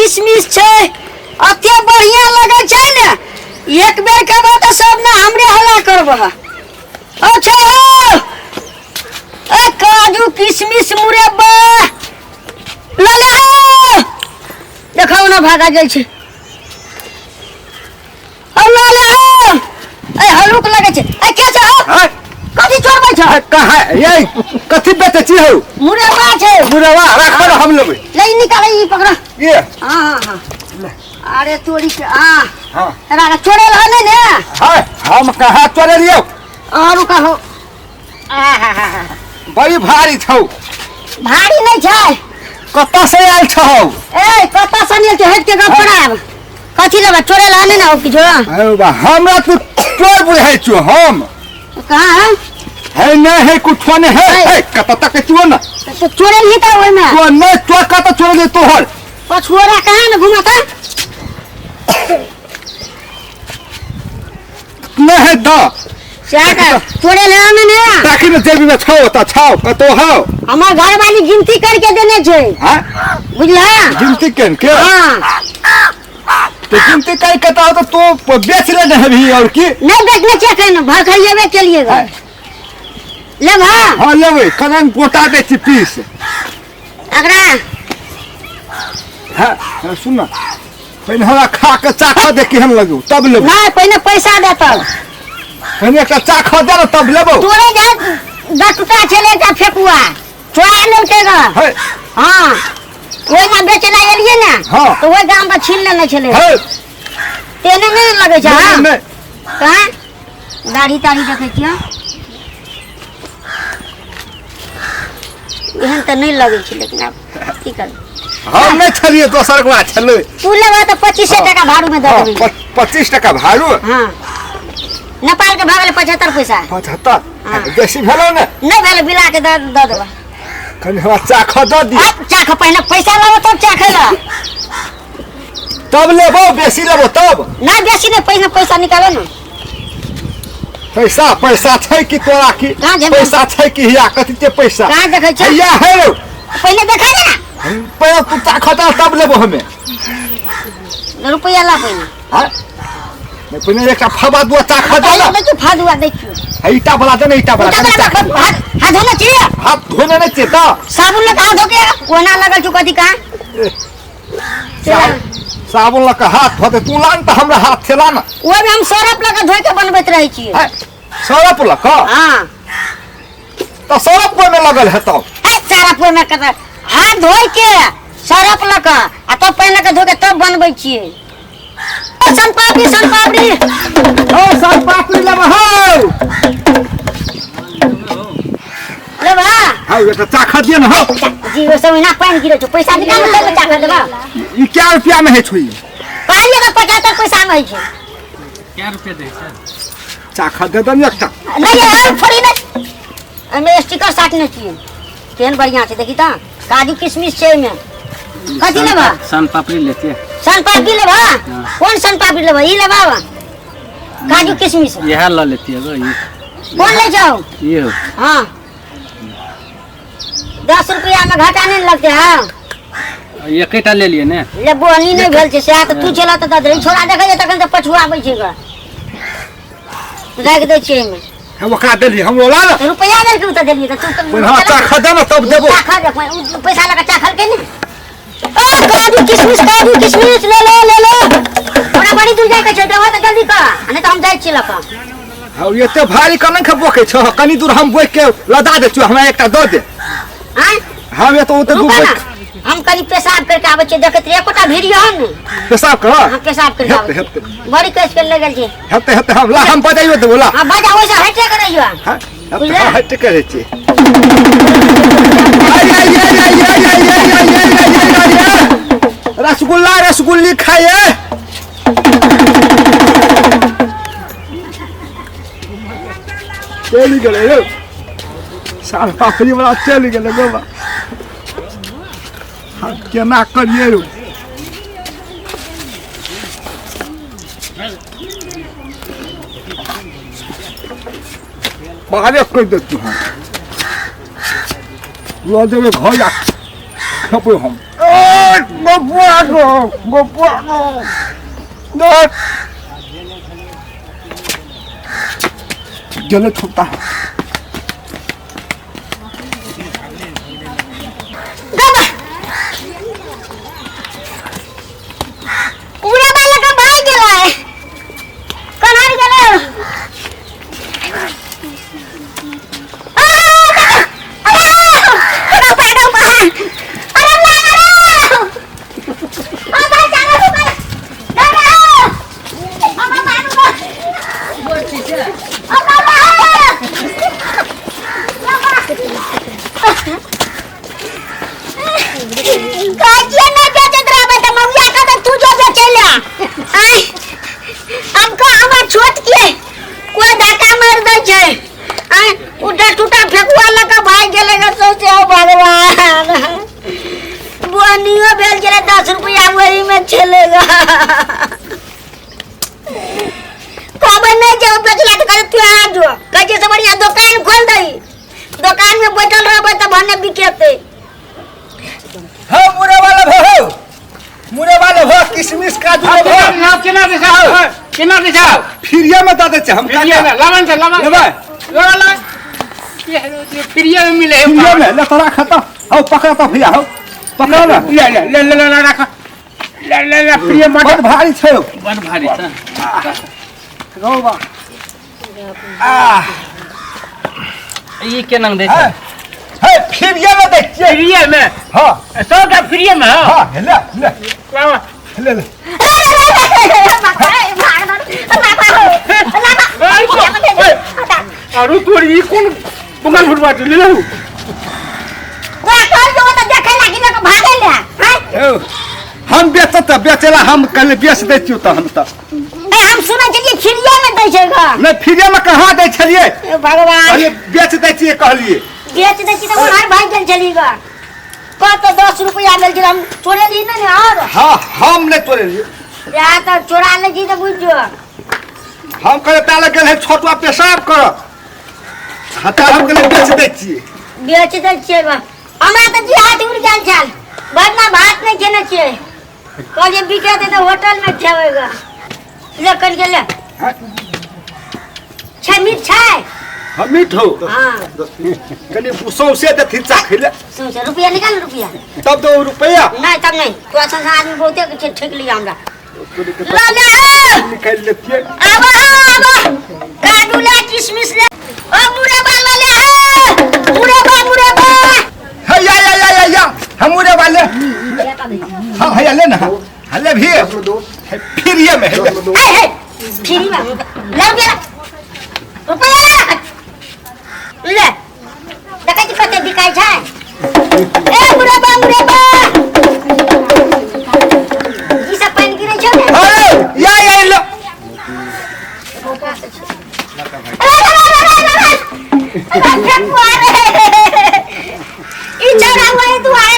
किशमिश छै, अते बढ़िया लगै छै ने, एक बेर खेबै तऽ सब ने हमरे हल्ला करबह। अच्छा हो, ए काजू किशमिश मुरब्बा लऽ ले हो। देखो ना भागा जाइ छै। औ लऽ ले हो। ए हलुक लगै छै। ए के छै हो? आय, कथी चोरबै छ? आय, कहाँ ये कथी बेचै छी हौ? मुरब्बा छै। मुरवा राखो ने, हम लेबै। ले ई निकाल, ई पकड़। ये। हाँ हाँ हाँ, अरे तोरी के हाँ। हाँ। राणा चोरेल है नहीं ने? हाय, हम कहाँ चोरे लियौ। और रुका हो। आहा, बड़ी भारी छौ। भारी नहीं छै। कतऽ से आयल छौ? ए कतऽ से नहीं छै, हट के गप कराब। कथी लेबै? चोरेल है नहीं ने हो किछो? अरे बा, हमरा तू चोर बुझाइ छौ हम? कहाँ है? है नहीं है, कुछो नहीं है। है। है कतऽ तक छौ ने? तो चोरेल ही था ओहिमे। तो नहीं चोर, कतऽ चोरेल तोहर? पछुओरा कहाँ ने घुमाता? नहीं है द सएह चोरेल है ने ने। ताकि ने जेबी में छौ त छौ कतौ हौ। हमर घरवाली गिनती करके देने छै। हाँ? बुझला? गिनती केन के? हाँ। तो गिनती कर के तो तू बेच लेने हेबही और की? नहीं बेचने छियै एखन, भर खाइएबे केलिए गा। लेब? हाँ। हाँ लेबै। कनन गोटा दै छी पीस? एकरा। हाँ हाँ, सुन ना, पहिने हमरा खा के चाखऽ दे केहन लगौ तब लेबौ। नहीं, पहिने पैसा दे तब। पहिने एकटा चाखऽ दे ने तब लेबौ। तोरे जा 10 टुटा छलै एकटा फेकुआ, चोरा लेलकै ग। है। हाँ, ओहिना बेचै लए एलियै ने। हाँ। तऽ ओहि गाम पर छीन लेने छलै। है। तेने नहि लगै छै? नहीं। हाँ। नहीं। कहाँ दाढ़ी ताढ़ी देखै छियै, एहन तऽ नहि लगै छै, लेकिन आब की करबै। हम नहि छलियै, दोसर गोरा छलै। तू लेबह तऽ 25 टका भाड़ू में दऽ हाँ, देबै। 25 टका भाड़ू? हाँ, नेपाल के भऽ गेलै 75 पैसा। 75? हाँ। बेसी भेलौ ने? नहि भेलै, मिला के दऽ दऽ देबै। कनि हमरा चाखऽ दऽ दिअ। आब चाख, पहिने पैसा लेबो तब चाखै लए। तब लेबौ, बेसी लेबौ तब। नहि, बेसी नहि, पहिने पैसा निकालो ने। पैसा पैसा छै कि तोरा की? कहाँ जेबै? पैसा छै कि हिया कथी के पैसा? कहाँ देखै छै? हैया है रौ। पहिले देखा ने। पहिले तू चाखऽ दऽ तब लेबो हमे। रुपैआ ला पहिने। हाँ? नहि, पहिने एकटा फबा दुआ चाखऽ दऽ ने। देखियौ, फादुआ देखियौ। है ईटा वाला दे ने, ईटा वाला। उठा कनि बला। चाखऽ। हाथ हाथ धोने छियै? हाथ धोने नहि छियै तऽ। साबुन लऽ कऽ हाथ धोके ओना लगल छौ कथी कहाँ। साबुन लऽ कऽ हाथ धोते? तू ला ने तऽ हमरा हाथ छेला ने। ओहिमे हम सरफ लऽ कऽ धोइ के बनबैत रहै छियै। है, सरफ लऽ कऽ? हाँ। तऽ सरफ ओहिमे लगल हेतौ। है, सरफ ओहिमे कतऽ? हाथ धोइ के सरफ लऽ कऽ आ तब पानि लऽ कऽ धो के तब बनबै छियै। सन पापड़ी, सन पापड़ी। ओ सन पापड़ी लेबै हौ? लेबा? हौ, एकटा चाखऽ दिअ ने हौ। जी, ओहि सब ओहिना पानि गिरै छौ। पैसा निकाल तब चाखऽ देबा। ई क्या रुपया में है छुई? कहलियै तऽ 75 पैसा मे होइ छै। क्या रुपया दै छै? चाखऽ दे दे ने एकटा। नहीं यार, फोड़ी नहीं, एहिमे स्टिकर साटने छियै। केहन बढ़िया छै देखी तऽ, काजू किशमिश छै एहिमे। कथी लेबा? सन पापड़ी लेते। सन पापड़ी लेबा? कोन सन पापड़ी लेबा? ई लेबा काजू किशमिश? इएह लऽ लेती एगो ई। कोन ले जाओ? ये हो। हाँ, 10 रुपया में घाटा नहीं लगते। हाँ। एकेटा ले लिए ने। ले, बोहनी नहीं भेल छै सएह तऽ तू छला तऽ दऽ दे। छोड़ा देखै छै तखन तऽ पछुआबै छै ग। राखि दै छियै एहिमे। हम ओकरा देली, हमरो ला ने। रुपया देलकै तऽ देलियै तऽ तू। पहिने हमरा चाखऽ दे ने तब देबो। चाखऽ दे, उ पैसा लगा चाखलकै ने। ओ काजू किशमिश, काजू किशमिश ले लो, ले लो। हमरा बड़ी दूर जाइके छै, देबो तऽ जल्दी कर, आ नहि तऽ हम जाइ छी लऽ कऽ। हौ, एते भारी कना के बोकै छौ? कनी दूर हम बोक के लदा दै छियौ, हमरा एकटा दऽ दे। आँय? हम एतऽ ओते दूर रुका बोक ना, हम कनि पेशाब करके आबै छियै। देखैत रहियै एकोटा भीड़ हन ने। पेशाब कर। हम पेशाब करके आबै हेतै। छियै, बड़ी कस के लगल छै। हेतै हेतै, हम ला, हम बजाइयो देबो, ला। हाँ, बजा, ओइसे हटे के रहियो। हाँ, बुझले? हट के रहै छियै। आइ आइ आइ आइ आइ आइ आइ आइ आइ आइ आइ आइ आइ, रसगुल्ला रसगुल्ली खाइए। चलि गेलै यौ, साल पापड़ी वाला चलि गेलै गोबा। हम केना करियै यौ? बाहरे कहि देतू, हम लऽ जेबै घर आ खेबै हम। गोपुआ गो गोपुआ गो दे। गेलै छोटा। बाबा पूरा बाल का भाग गेलै, कन्हर गेलै। आ, अरे, अरे, पाडो बा। अरे, ला, अरे। आ, भाई, जाना तू, भाई। दादा। अम्मा, मारू बा। अम्मा, बा। काजिया नहीं बेचत रहबे त मौया का त तू जो बेचेला। आय, हमको हमर छोट के कोई धक्का मार दै छै। आय, उठा टूटा फेकुआ लऽ कऽ भागि गेलै ग सोचे। ओ भगवान, बोनियो भेल छलै 10 रुपया, वही में छलै ग। कहबै नहि जे बेचला तऽ कहै तू आ जो। कहै छै से बढ़िया दोकान खोल दही, दोकान में बैठल रहबै तऽ भने बिकेतै। हो मुरे वाला भो, मुरे वाला भो, किशमिश काजू ले भो। केना दै छौ? केना दै छौ? फ्रीये में दऽ दै छै हम। फ्रीये में लावन छै, लावन। लेबै? लावन, लावन। फ्रीये में मिले है। फ्रीये में ले तोरा खता हौ, पकड़ तो भैया, हौ पकड़ ना। ले ले ले ले ले, राख, ले ले ले, फ्रीये में। बड़ भारी छै। बड़ भारी छै। रौ बा आ। ई केना दै छै? हे, फ्रीये में दै छियै। फ्रीये में? हाँ। 100 का फ्रीये में हो? हाँ, ले ले। लावा। ले ले। अरे तोर, ई कोन दुकान फुटवा छै? ले लेहु। यौ, हम बेचत तऽ बेचेला हम कल बेच दै छियौ तहन तऽ। हम सुनै छलियै खिड़िया में दै छै ग। नहि, फ्रीये में कहाँ दै छलियै? ए भगवान। कहलियै बेच दै छियै, कहलियै। बेच दै छी तऽ उधार भागि गेल छली ग। कह तऽ 10 रुपया मिल गेल, हम चोरेली नहि ने और? हाँ, हम नहि तोड़ेलियै। या तऽ चोरा लै छी तऽ बुझि जो। हम कहलियै ताले गेल है छोटुआ पेशाब कर, हाँ, तऽ हम कहलियै बेच दै छियै। बेच दै छियै ग। हमरा तऽ जी हाथ उड़ि गेल छल, बदला भात नहि खेने छियै। कहलियै बिकेतै तऽ होटलमे खेबै ग। ले कनिके ले। हाँ। छै, मीठ छै। हाँ, मीठ हो। हाँ। कनि सौंसे देथिन चाखै लए। सौंसे रुपया निकाल, रुपया। तब दो रुपया। नहि, तब नहि। तोरा सन आदमी बहुते के छै, ठकि लिया हमरा। ल ले। निकालि लेतियै। आबा, आबा, काजू ले, किशमिश ले, ओ मुरब्बा ल ले, मुरब्बा, मुरब्बा। हे या या या या या, हम मुरे वाले। हाँ भैया, ले ना, हाँ ले भी। हे, फ्रीये में है। हे हे, फ्री में ले, रुपया, रुपया ले। देखै छी कते बिकाइ छै। ए मुरब्बा, मुरब्बा, ई सब पानि गिरै छौ ने? अरे या या ले। अरे, अरे, अरे, अरे, अरे, ई छौड़ा वही दुआर।